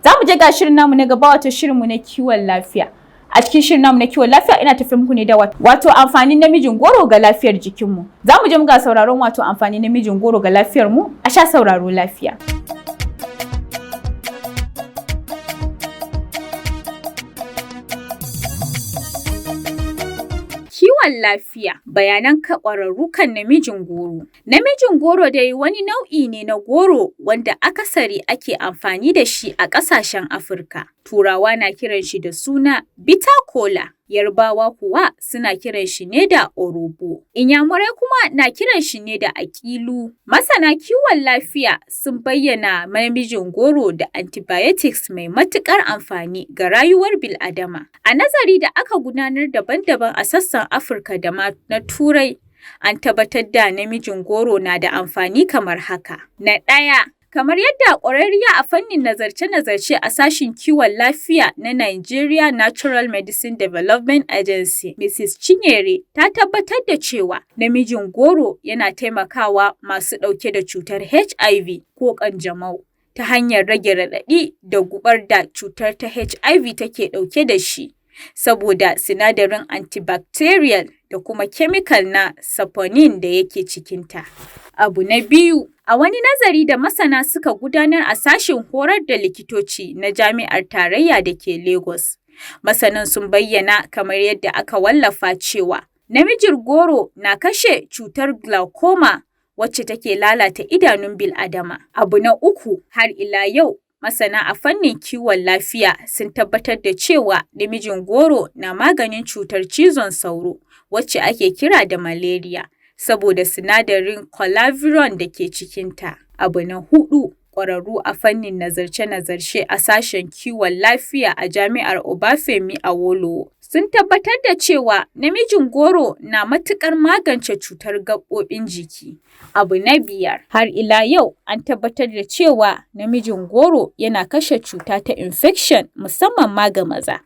Za mu je ga shirin namu na gaba, wato shirinmu na kiwon lafiya. A cikin shirin namu na kiwon lafiya, ina tafi muku ne da wato amfanin namijin goro ga lafiyar jikinmu. Za mu je mu ga sauraron wato amfanin namijin goro ga lafiyar mu. A sha sauraro lafiya. Kiwon lafiya, bayanan ƙwararru kan namijin goro. Namijin goro dai wani nau'i ne na goro wanda akasari ake amfani da shi a ƙasashen Afirka. Turawa na kiran shi da suna bitter kola, Yarbawa kuwa suna kiran shi ne da orobo, Inyamurai kuma na kiran shi ne da akilu. Masana kiwon lafiya sun bayyana namijin goro da antibiotics mai matuƙar amfani ga rayuwar bil'adama. A nazari da aka gudanar daban-daban a sassan Afirka da ma na Turai, an tabbatar da namijin goro na da amfani kamar haka. Na ɗaya, kamar yadda ƙwararriya a fannin nazarce-nazarce a sashen kiwon lafiya na Nigeria Natural Medicine Development Agency, Mrs. Chinyere, ta tabbatar da cewa namijin goro yana taimakawa masu ɗauke da cutar HIV ko ƙanjamau ta hanyar rage raɗaɗi da gubar da cutar ta HIV take ɗauke da shi, saboda sinadarin antibacterial da kuma chemical na saponin da yake cikinta. Abu na biyu, a wani nazari da masana suka gudanar a sashen horar da likitoci na Jami'ar Tarayya da ke Lagos, masanan sun bayyana kamar yadda aka wallafa cewa namijin goro na kashe cutar glaucoma, wacce take lalata idanun bil'adama. Abu na uku, har ila yau, masana a fannin kiwon lafiya sun tabbatar da cewa namijin goro na maganin cutar cizon sauro, wacce ake kira da malaria, saboda sinadarin colaviron da ke cikinta. Abu na hudu, ƙwararru a fannin nazarce-nazarce a sashen kiwon lafiya a Jami'ar Obafemi Awolowo sun tabbatar da cewa namijin goro na matuƙar magance cutar gaɓoɓin jiki. Abu na biyar, har ila yau, an tabbatar da cewa namijin goro yana kashe cuta ta infection, musamman ma ga maza.